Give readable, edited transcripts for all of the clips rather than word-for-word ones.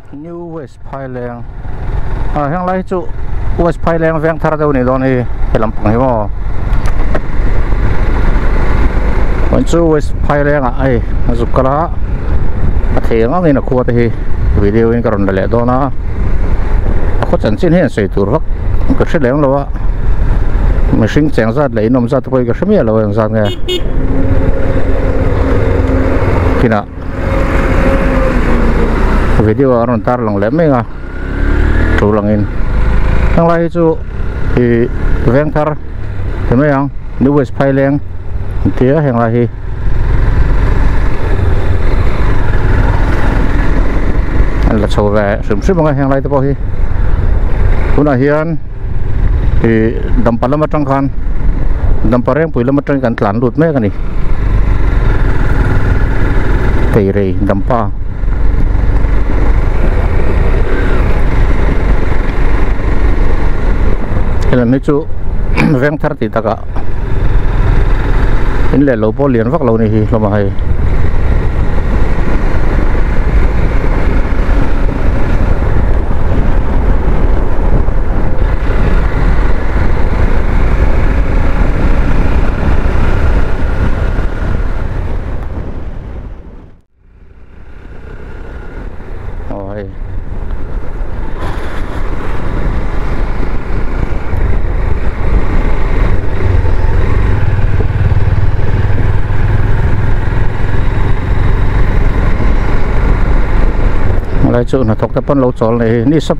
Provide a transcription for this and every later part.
New West Phaileng ah heng lai hi chu West Phaileng veng thar deuh a nih dawn hi he lampang hi maw chuan chu West Phaileng ah hei a zuk kal a a thei ang angin a khua te hi video in ka rawn la leh dawn a a khaw chanchin hi an sawi tur vak ka hre lem lo a mihring cheng zat leh inawm zat te pawh hi ka hre miah lo a engzat nge kinah video ah an rawn tar lang leh mek a tul angin heng lai hi chu ih veng thar ti mai ang new west phaileng an ti a heng lai hi. An la chho ve hrim hrim ang a heng lai te pawh hi tunah hian ih dampa lam atang khan dampa rengpui lam atangin kan tlan lut mek a ni teirei dampa. Helam hi chu veng thar tih takah in leh lo pawh lian vak lo ni hi hlawm a hei. Aw hei helai chu hnathawk te pawn lo chawl nei hi ni sa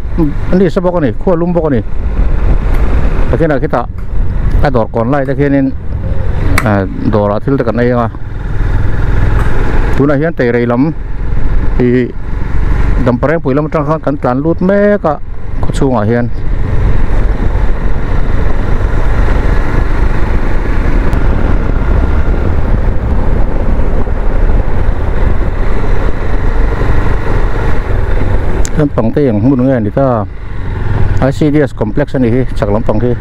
ni sa bawk a ni khua lum bawk a ni takhinah khitah a dawr kawn lai te khianin ah dawrah thil te kan ei ang a. Tunah hian teirei lam ih Damparengpui lam atang khan kan tlan lut mek a khaw chhungah hian. Lampang te eng hmun nge a ni ta I_C_D_S complex a nih hi chak lampang hi.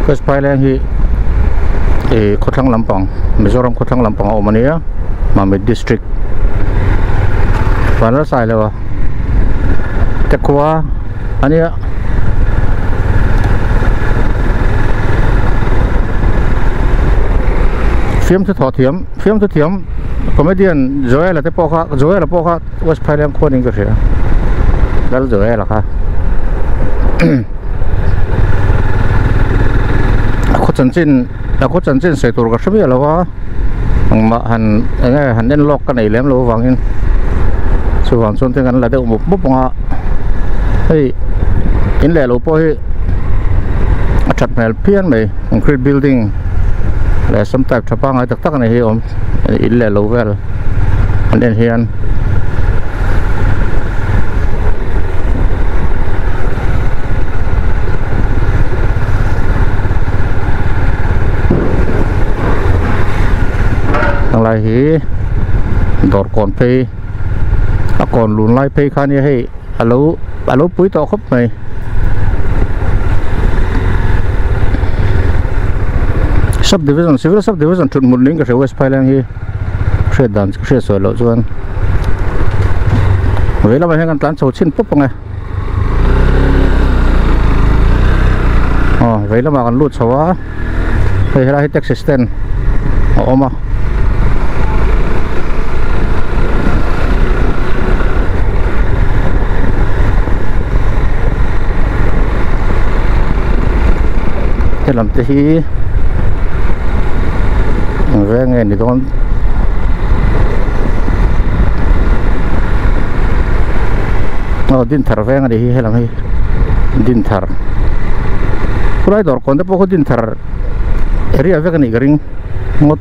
West Phaileng hi ih khawthlang lampang Mizoram khawthlang lampang a awm a nia Mamit district Vanlalsai lo a te khua a nia. Fiamthu thawh thiam fiamthu thiam comedian Joel-a te pawh kha Joel-a pawh kha West Phaileng khua niin ka hria Lal Joel-a kha a khaw chanchin a khaw chanchin sawi tur ka hre miah lo a engmah han eng nge han en lawk ka nei lem lo avangin chuvang chuan thil kan la deuh mup mup ang a hei in leh lo pawh hi a that hmel phian mai concrete building leh some type tha pangngai tak tak a ni hi awm in leh lo vel an en hian. Helai hi dawr kawn phei a kawn lun lai phei kha nia hei alo alo pui tawh khawp mai sub division civil sub division thut hmun niin ka hria west phailand hi hriat dan ka hriat sawi loh chuan vei lamah hian kan tlan chho chhin pawp ang e. Aw vei lamah kan lut chho a hei helai hi taxi stand a awm a helam te hi eng veng nge ni dawn. Aw din thar veng a ni hi helam hi din thar khulai dawr kawn te pawh khaw din thar area vek a nih ka ring ngawt.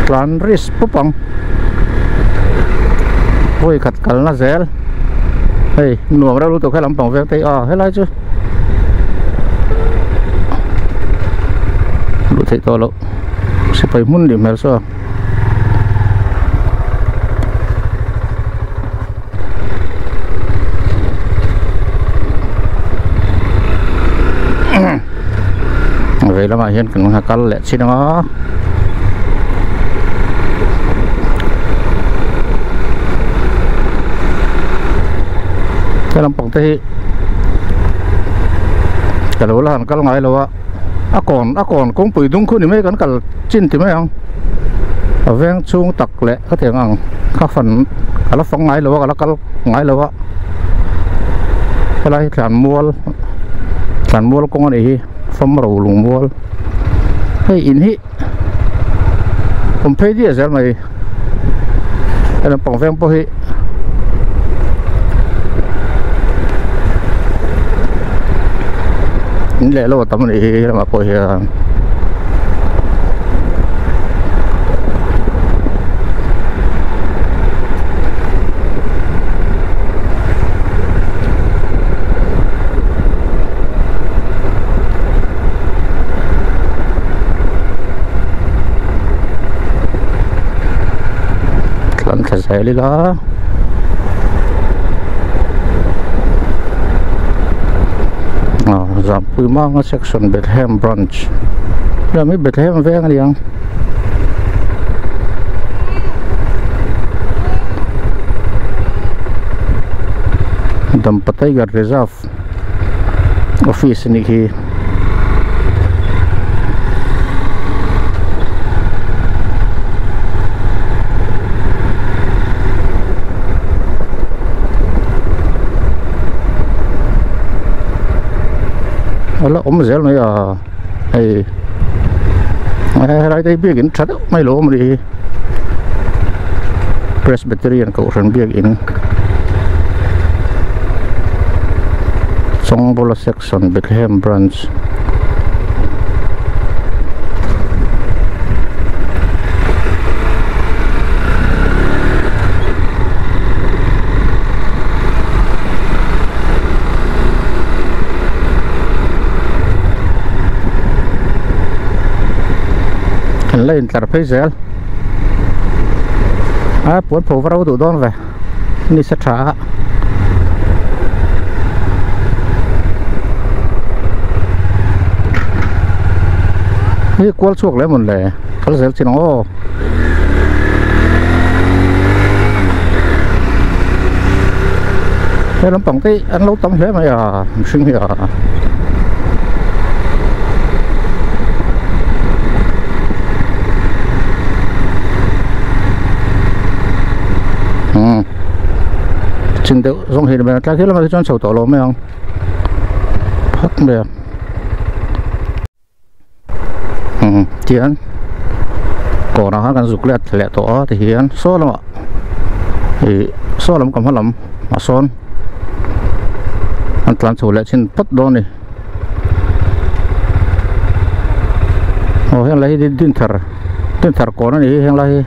Tlan risk pup ang. Vawi khat kalna zel. Hei nuam reuh lutuk he lampang veng te hi a helai chu luh theih tawh loh sipai hmun nih hmel saw. Vei lamah hian kan ha kal leh chin ang a he lampang te hi ka lo la han kal ngai lo a a kawn a kawn kawngpui dung khu ni mai kan kal chin ti mai ang a veng chhung tak leh khatiang ang kha fan ka la fang ngai lo a ka la kal ngai lo a helai hi thlan mual thlan mual kawng a nih hi fam ro lung mual hei in hi awm phei diah zel mai he lampang veng pawh hi in leh lo a tam a nih hi helamah pawh hian. Tlan thla zel ila ah Zampui Manga section Bethlehem branch lam hi Bethlehem veng a ni ang. Dampa Tiger Reserve office a nih hi. A la awm zel mai a hei helai te hi biakin tha deuh mai lo awm a nih hi Presbyterian kohhran biakin Chawngbawla section Bethlehem branch. Kan la intlar phei zel a puan pho va ro duh dawn ve ni sa tha a hi kual chhuak leh mawn le kal zel chin ang aw. He lampang te an lo tam hle mai a mihring hi a. Umm chin deuh zawng hi ni mai tlai khi lamah hi chuan chho tawh lo mai ang phawt mai a umm tihian kawnah khan kan zuk let leh tawh a tihian saw lamah ih saw lam ka hma lam ah sawn an tlan chho leh chin phawt dawn a ni aw heng lai hi dinthar dinthar kawn a ni hi heng lai hi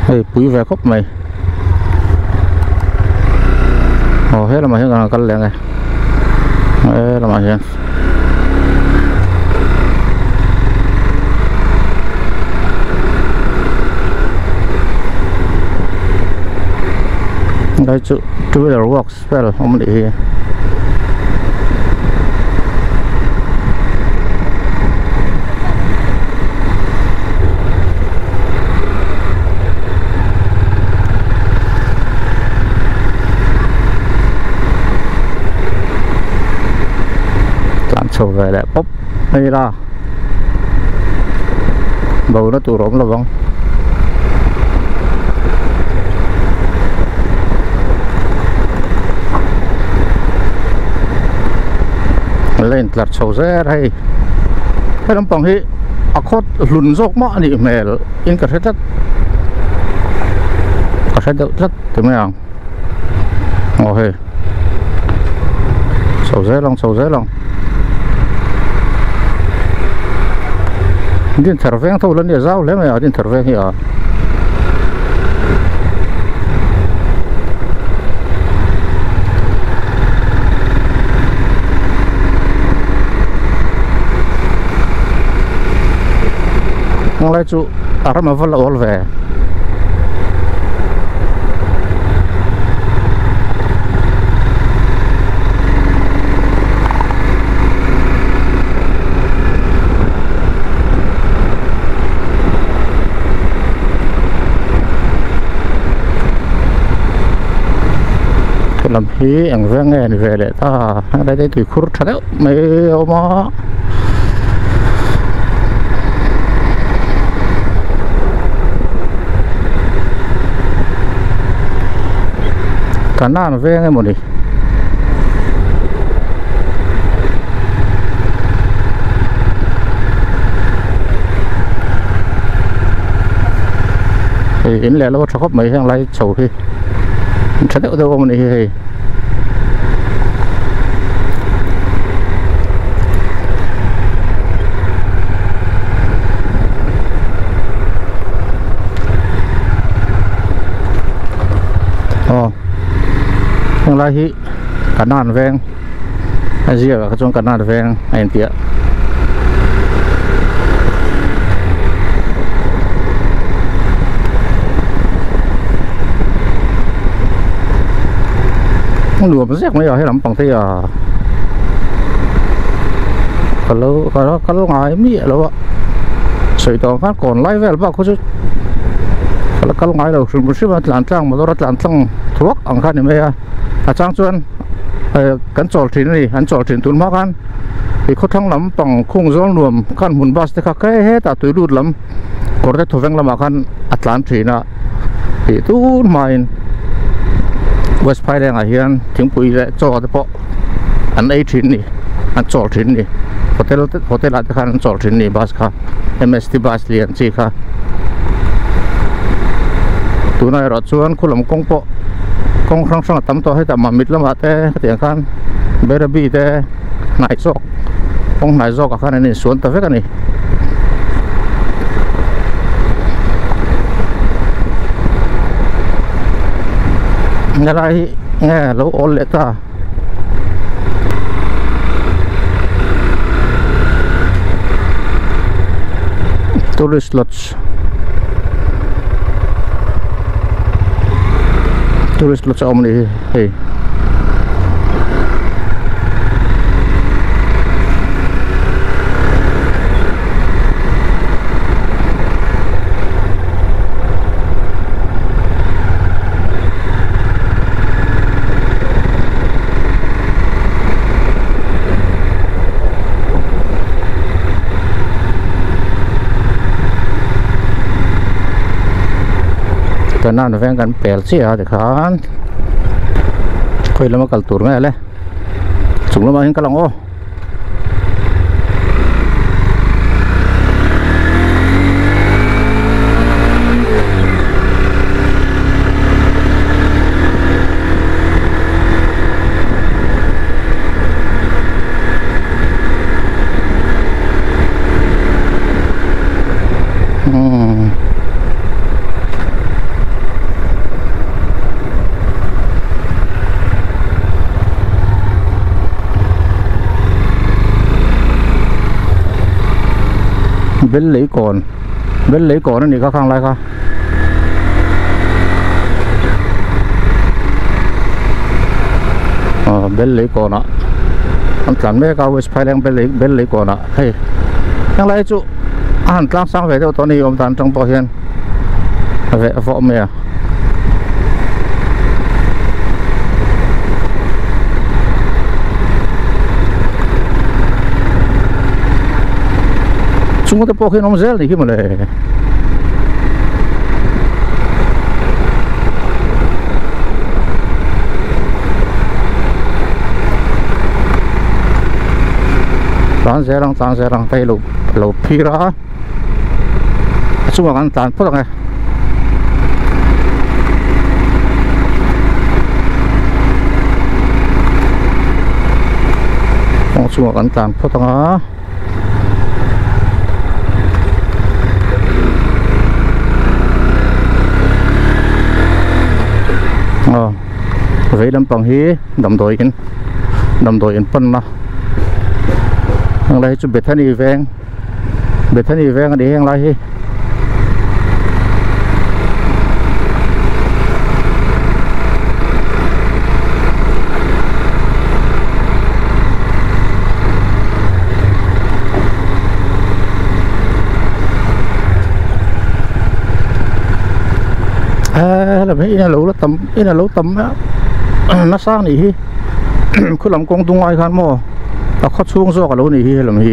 hei pui ve khawp mai aw he lamah hian kan kal leh ang e he lamah hian. Lai chu two wheeler works vel awm anih hi. Tlan chho ve leh pawp mai ila bo na tur a awm lo vang. La intlar chho zel hei he lampang hi a khawt hlun zawk mah a nih hmel in ka hre tlat ka hre deuh tlat ti mai ang aw hei chho zel ang chho zel ang. Dinthar veng tho la nia zau hle mai a dinthar veng hi a. Heng lai chu a ram a va la awl ve. Lam hi eng veng nge ni ve leh ta helai te tui khur tha deuh mai a awm a. Kanan veng emaw ni hei in leh lo a tha khawp mai heng lai chho hi tha deuh deuh awm a ni hi hei. Aw heng lai hi kanan veng a ziak ah kha chuan kanan veng a inti a. Nuam zek mai a he lampang te hi a ka lo ka lo kal ngai miah lo a sawi tawh ang khan kawn lai vel bak khaw chu ka la kal ngai lo hrim hrim a tlan tlang motor a tlan tlang thuak ang kha a ni mai a a chang chuan kan chawl thin a ni an chawl thin tun hma khan ih khawthlang lampang khung zawl nuam khan hmun bus te kha he hetah tui lut lam kawr te thawveng lamah khan a tlan thin a tih tun hmain West Phaileng ah hian thingpui leh chaw te pawh an ei thin a ni an chawl thin a ni hotel te hotel ah te khan an chawl thin a ni bus kha M_S_T bus lian chi kha tunah erawh chuan khu lam kawng pawh kawng hrang hrang a tam tawh hetah mamit lamah te hetiang khan Bairabi te hnai zawk kawng hnai zawk ah khan an insuan ta vek a ni. Helai hi nge lo awl leh ta tourist lodge tourist lodge a awm a nih hi hei. Kanan veng kan pel chiah a tikhan khawi lama kal tur nge le chung lamah hian kal ang aw. Bel lei kawn bel lei kawn a nih kha khang lai kha aw bel lei kawn ah an tlan mek a west phaileng bel lei bel lei kawn ah hei heng lai chu a han tlang sang ve deuh tawh a ni awm dan atang pawh hian reh vawh mai a. Chunga te pawh khian awm zel ni hi mawle. Tlan zel ang tlan zel ang hei lo lo phir a. A chungah kan tlan phawt ang e. Kawng chungah kan tlan phawt ang a. Vei lampang hi damdawi in damdawi in panna heng lai hi chu Bethany veng Bethany veng a ni heng lai hi. Helam hi in a lo la tam in a lo tam nasa a nih hi khulam kawng dung ai khan maw a khaw chhung zawk a lo nih hi helam hi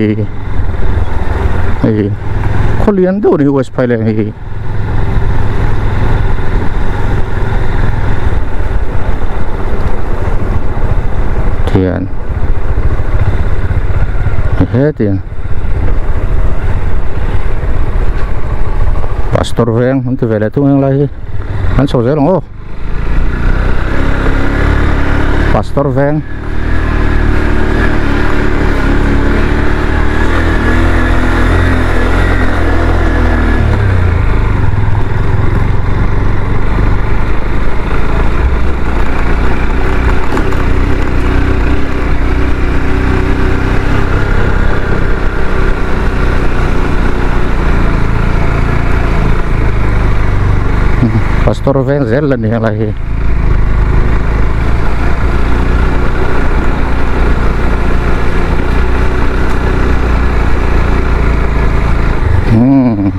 hei khaw lian deuh a ni hi west phailen hi. Thian hetiang pastor veng an ti ve leh thung heng lai hi an chho zel ang aw pastor veng. Pastor veng zel la ni helai hi. Hmm.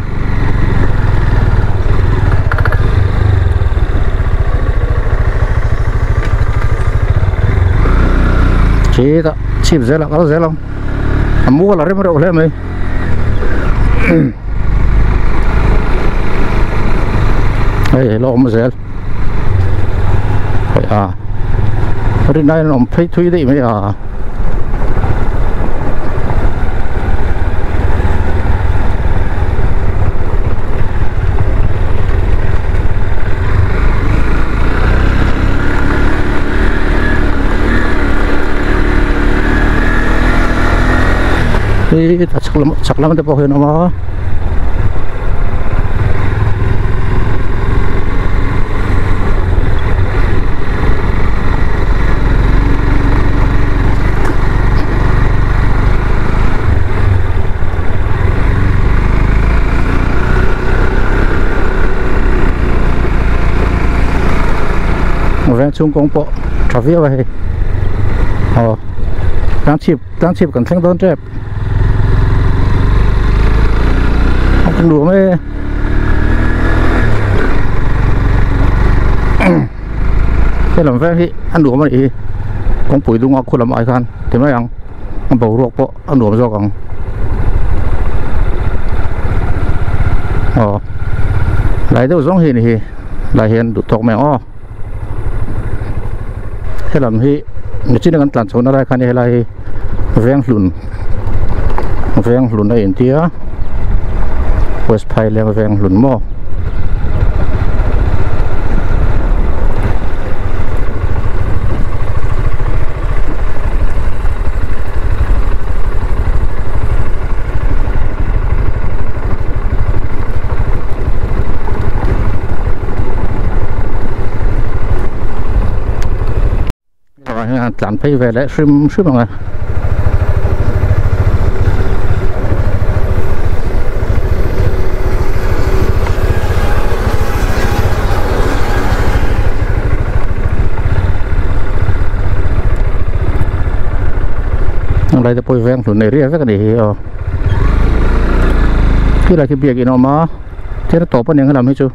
Chita chip zel a kal zel ang a mual a rem reuh hle mai hei la awm zel hei a rin aiin an awm phei thui daih mai a. Hei a chhak lam chhak lam te pawh hian a awm a. Veng chhung kawng pawh tha viau a hei aw tlang chhip tlang chhip kan thleng dawn tep a nuam e helam veng hi a nuam a nih hi kawngpui dunga khu lam ai khan ti mai ang a boruak pawh a nuam zawk ang aw lai deuh zawng hi a ni hi lai hian duh tawk mai ang aw helam hi nichin a kan tlan chhohna lai khan helai hi veng hlun veng hlun a intia west phaileng veng hlun maw. Tlan phei ve leh hrim hrim ang a. Lai te pawh hi veng hlun area vek a ni hi aw khilai khi biakin a awm a thil a tawp a ni ang helam hi chu.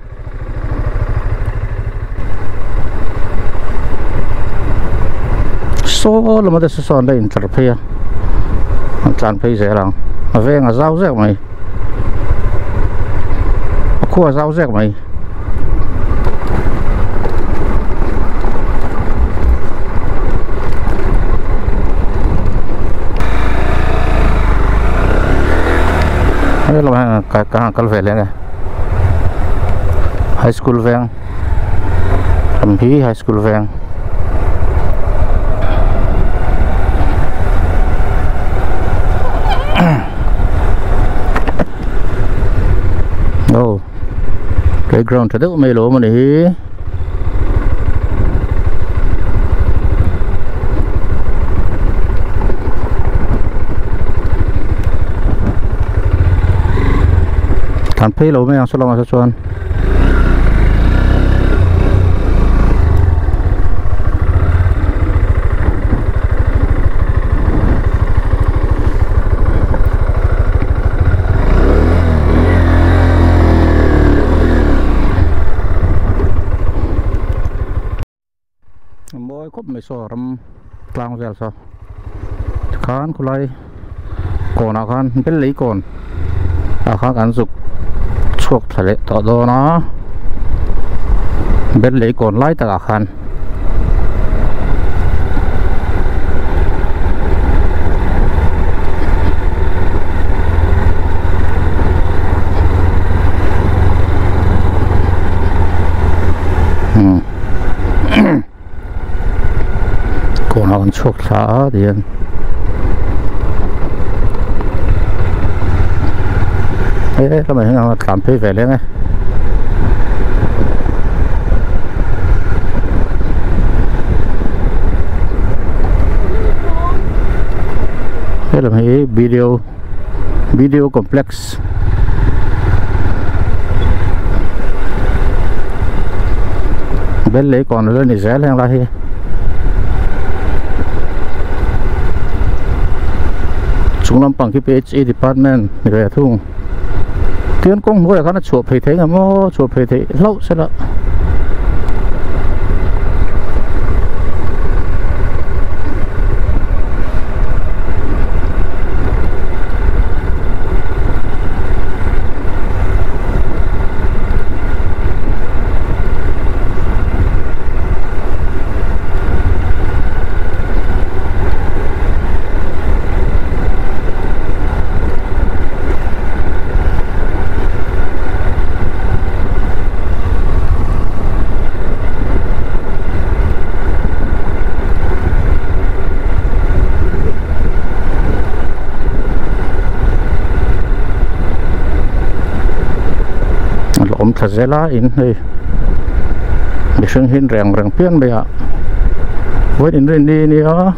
Saw lama te sawn la intlar phei a an tlan phei zel ang a veng a zau zek mai a khua a zau zek mai. Helai hian ka han kal ve leh ang e. High school veng lam hi high school veng oh playground tha deuh mai lo awm a ni hi. Tlan phei lo mai ang saw lamah saw chuan. Mawi khawp mai saw ram tlang vel saw tikhan khulai kawnah khan bel lei kawn ah khan kan zuk chhuak thla leh tawh dawn a bel lei kawn lai takah khan. Kawnah kan chhuak thla a tihian he lamah hian a tlan phei ve leng e. Helam hi video video complex bel lei kawn vel a ni zel heng lai hi. Chung lampang khi phe department ni ve thung. Tichuan kawng hnuaiah khan a chhuah phei thei ang maw chhuah phei theih hlauh se la. Awm thla zel a in hei mihring hi reng reng pian mai a vawiin inrinni nia.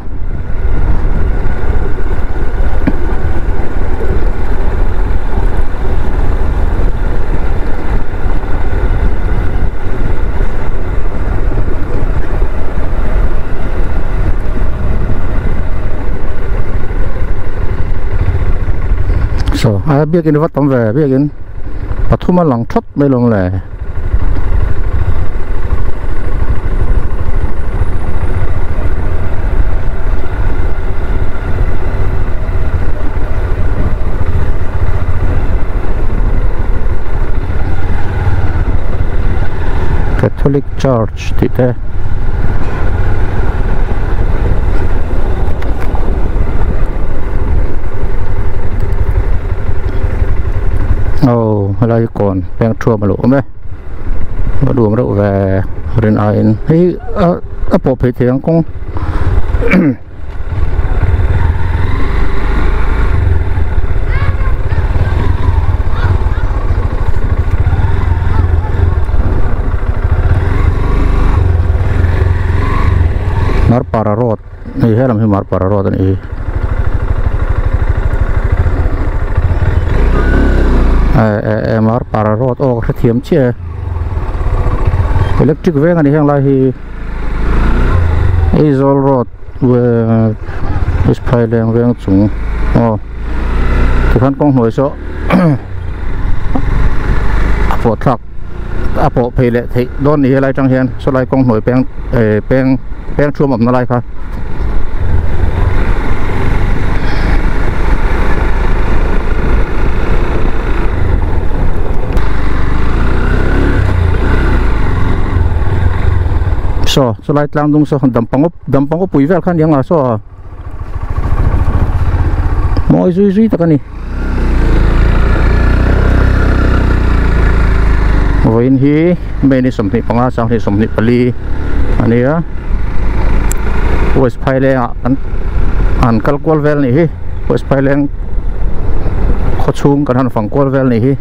Saw a biakin va tam ve biakin pathum a lang thawt mai lo ang le. Catholic Church tih te aw helai hi kawn peng thuam a lo awm e a duam reuh ve rin aiin hei a pawh phei thei ang kawng. Marpara road hei helam hi Marpara road a nih hi eh eh Marpara road aw ka hrethiam chiah e electric veng a ni heng lai hi. Aizawl road East Phaileng veng chung aw tikhan kawng hnuai saw a pawh thlak a pawh phei leh theih dawn ni helai atang hian sawlai kawng hnuai peng eh peng peng thuam awmna lai kha. Saw chulai tlang dung saw dampang dampang upui vel kha aniang a saw mawi zui zui tak a ni vawiin hi May ni 25 2024 a ni a West Phaileng ah an an kal kual vel a nih hi West Phaileng khaw chhung kan han fang kual vel a nih hi.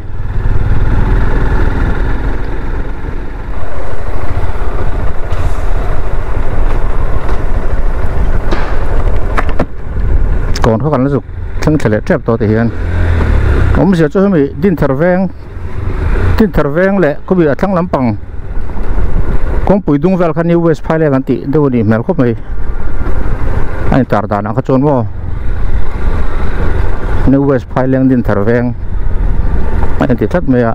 Kawn kha kan la zuk thleng thla leh tep tawh ti hian awmzia chu hemi Dinthar veng. Dinthar veng leh khawbi a thlang lampang kawngpui dung vel kha New West Phaileng an tih deuh a nih hmel khawp mai a intar danah kha chuan maw New West Phaileng Dinthar veng a inti tlat mai a.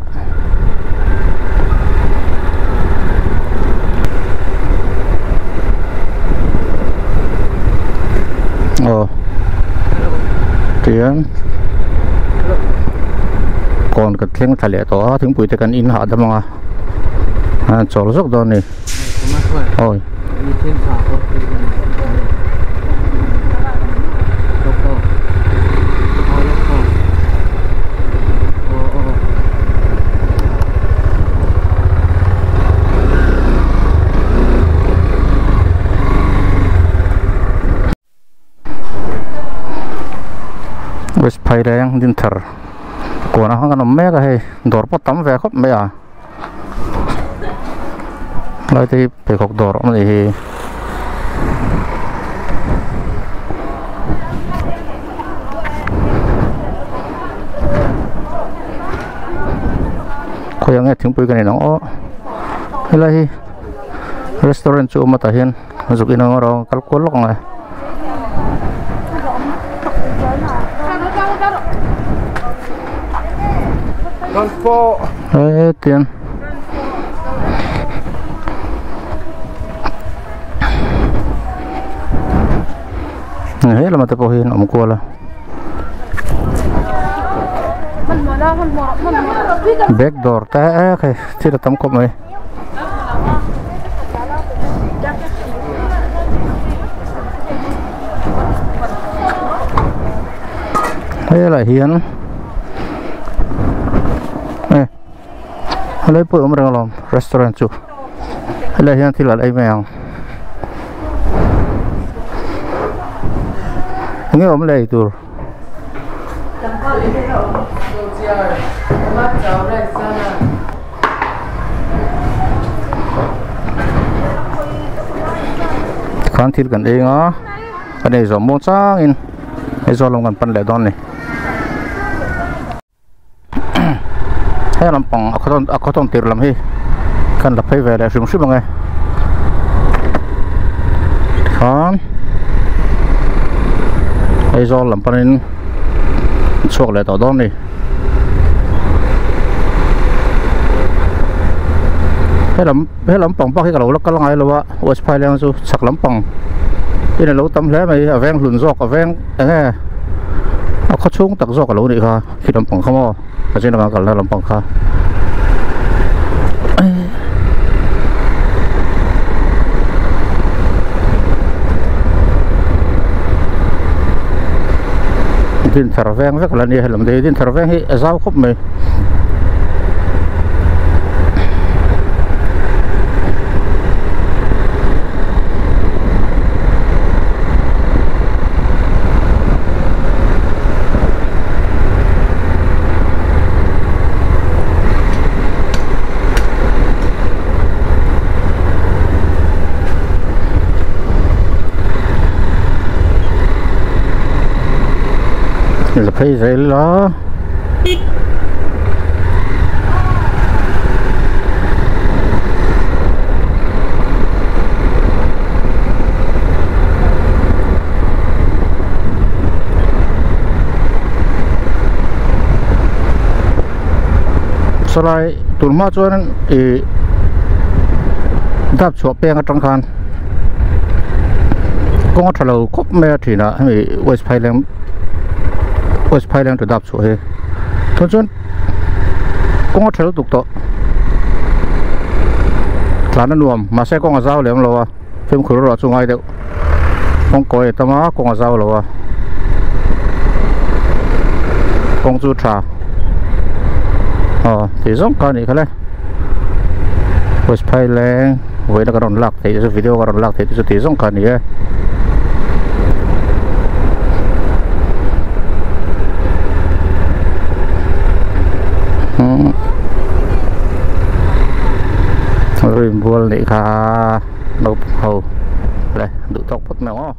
Aw tihian kawn ka thleng thla leh tawh a thingpui te kan in hahdam ang a an chawl zawk dawn a ni awi. West Phaileng Dinthar kawnah khan kan awm mek a hei dawr pawh tam ve khawp mai a helai te hi pheikhawk dawr awm a nih hi. Khawiah nge thingpui ka nei ang aw helai hi restaurant chu a awm a tah hian zuk in ang erawh kal kual lawk ang e. Hetiang he lamah te pawh hian awm kual a bag dawr te hei thil a tam khawp mai. Helaiah hian eh helai pawh a awm reng alawm restaurant chu helaiah hian thil an ei mai ang enge awm leh eitur. Tikhan thil kan eng a kan ei zawh muang changin Aizawl lam kan pan leh dawn a ni he lampang a khaw a khaw tawn tir lam hi kan la phei ve leh hrim hrim ang e tikhan Aizawl lam panin chhuak leh tawh dawn a ni. Helam he lampang bak hi ka lo la kal ngai lo a West Phaileng chu chhak lampang in a lo tam hle mai a veng hlun zawk a veng eng nge a khaw chhung tak zawk a lo nih kha khi lampang kha maw a zin anga kalna lampang kha. Dinthar veng vek la nia helam te hi Dinthar veng hi a zau khawp mai. La phei zel a sawlai tun hma chuan ih dap chhuah peng atang khan kawng a tha lo khawp mai a thin a hemi west phaileng west phaileng to dap chhuah hi tun chuan kawng a tha lutuk tawh tlan a nuam mahse kawng a zau lem lo a fimkhur erawh chu ngai deuh kawng kawi a tam a kawng a zau lo a kawng chu tha aw tih zawng kha a nih kha le west phaileng vawiin a kan rawn lak theih te chu video ka rawn lak theih te chu tih zawng kha a ni e. Rinbual nih kha naupang ho le duh tawk phawt mai ang aw.